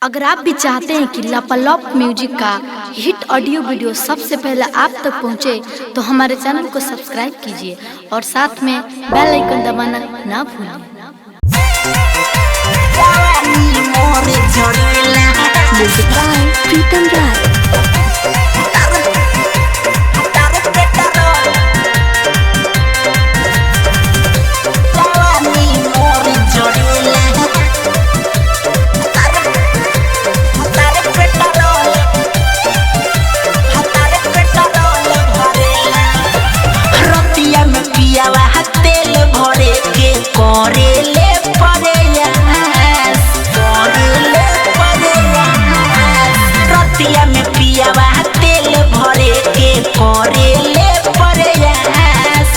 अगर आप भी चाहते हैं कि लापालॉप म्यूजिक का हिट ऑडियो वीडियो सबसे पहले आप तक पहुंचे, तो हमारे चैनल को सब्सक्राइब कीजिए और साथ में बेल आइकन दबाना ना भूलें। Music by Pritam Rai. रतिया में पियावा तेल भरे के करेले प्रयास, करेले प्रयास। रतिया में पियावा तेल भरे के करेले प्रयास।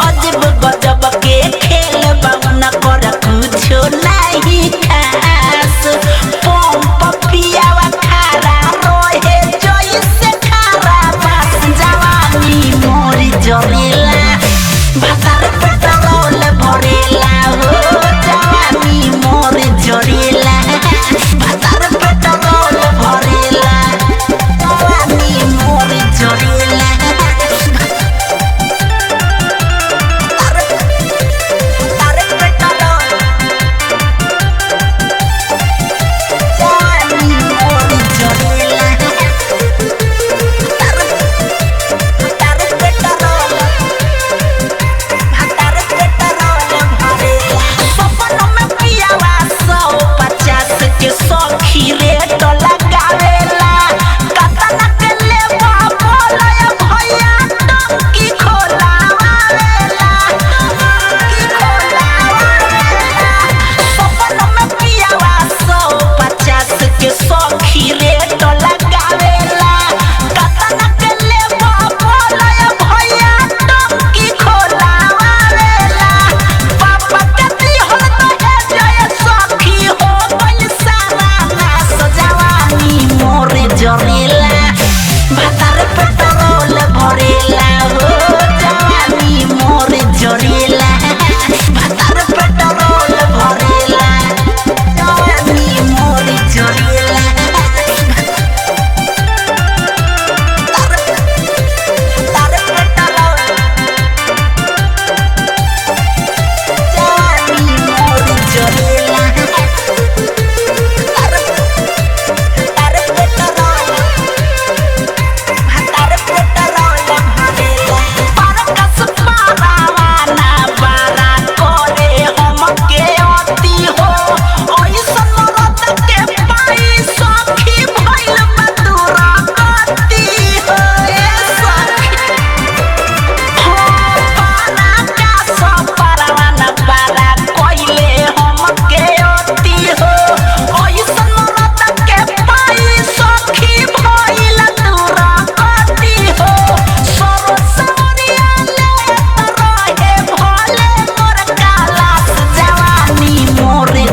अजब गजब के खेल बावन कर कुछो नहीं खास। पंप पियावा खारा रहे जैसे खारा बास। जवानी मोर जरेला भातार पेट्रोल भरेला हो। जवानी मोर जरेला भातार पेट्रोल भरेला। जवानी मोर जरेला तार पेट्रोल। जवानी मोर जरेला तार पेट्रोल भातार पेट्रोल भरेला। सपनों में पियावा 150 के सखी रेट लगावेला। कतना के लेबा बोलय भैया टंकी खोलावेला, टंकी खोलावेला। सपनों में पियावा 150 के सखी रेट लगावेला। कतना के लेबा बोलय भैया टंकी खोलावेला। पापा के दिहल दहेज ये सखी हो गइल सारा नाश। जवानी मोर जरेला भातार पेट्रोल भरेला हो। जवानी मोर जरेला भातार पेट्रोल भरेला। जवानी मोर जरेला तार पेट्रोल। जवानी मोर जरेला तार पेट्रोल भातार पेट्रोल भरेला। परकस पारावाना बारा करे हमके अति हो। ओइसन मरद के पाई सखी भइल बा दुरागति हो। ए सखी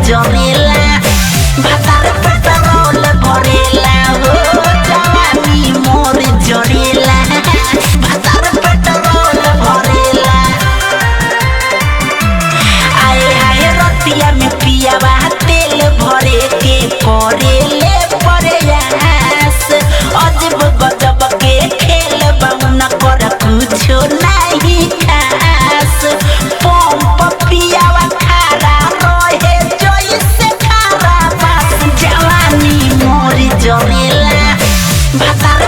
जरेला भातार पेट्रोल भरेला हो। जवानी मोर जरेला भातार पेट्रोल भरेला। आए हाय रतिया में पियावा तेल भरे के करेले प्रयास। अजब गजब के खेल बाउन कर कुछो नहीं खास। पंप पियावा खारा रहे जैसे खारा बास। जवानी मोर जरेला भातार